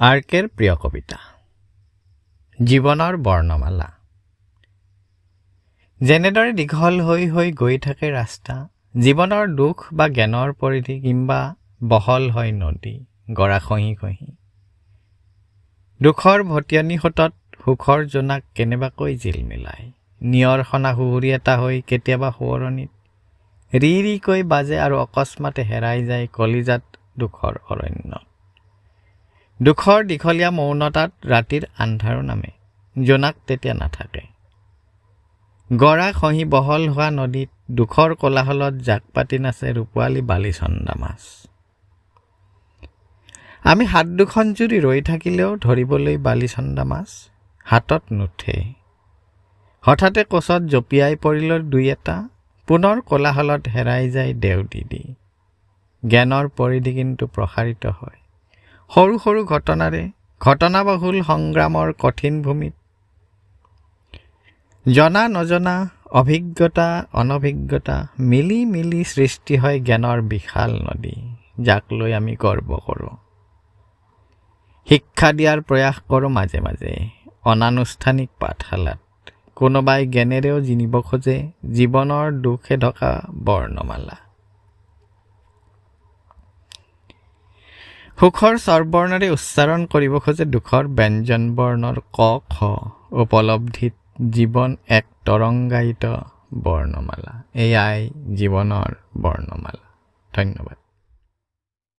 R কেৰ প্ৰিয় কবিতা জীৱনৰ বৰ্ণমালা। যেনেদৰে দীঘল হৈ হৈ গৈ থাকে ৰাস্তা, জীৱনৰ দুখ বা জ্ঞানৰ পৰিধি, কিম্বা বহল হয় নদী গৰা খহি খহি। দুখৰ ভটিয়নি সোঁতত সুখৰ জোনাক কেনেবাকৈ জিলমিলায় নিয়ৰ সনা সুহুৰি এটা হৈ কেতিয়াবা সোঁৱৰণিত ৰি ৰিকৈ বাজে আৰু অকস্মাতে হেৰাই যায় কলিজাত দুখৰ অৰণ্যত। দুখৰ দীঘলীয়া মৌনতাত ৰাতিৰ আন্ধাৰো নামে, জোনাক তেতিয়া নাথাকে। গৰা খহি বহল হোৱা নদীত দুখৰ কোলাহলত জাক পাতি নাচে ৰূপোৱালী বালিচন্দা মাছ। আমি হাত দুখন জুৰি ৰৈ থাকিলেও ধৰিবলৈ বালিচন্দা মাছ হাতত নুঠে। হঠাতে কোচত জঁপিয়াই পৰিল দুই এটা, পুনৰ কোলাহলত হেৰাই যায় দেও দিদি। জ্ঞানৰ পৰিধি কিন্তু প্ৰসাৰিত হয় সৰু সৰু ঘটনাৰে। ঘটনাবহুল সংগ্ৰামৰ কঠিন ভূমিত জনা নজনা, অভিজ্ঞতা অনভিজ্ঞতা মিলি মিলি সৃষ্টি হয় জ্ঞানৰ বিশাল নদী, যাক লৈ আমি গৰ্ব কৰোঁ। শিক্ষা দিয়াৰ প্ৰয়াস কৰোঁ মাজে মাজে অনানুষ্ঠানিক পাঠশালাত। কোনোবাই জ্ঞানেৰেও জিনিব খোজে জীৱনৰ দুখে ঢকা বৰ্ণমালা। সুখৰ স্বৰবৰ্ণেৰে উচ্চাৰণ কৰিব খোজে দুখৰ ব্যঞ্জন বৰ্ণৰ ক খ। উপলব্ধিত জীৱন এক তৰংগায়িত বৰ্ণমালা। এয়াই জীৱনৰ বৰ্ণমালা। ধন্যবাদ।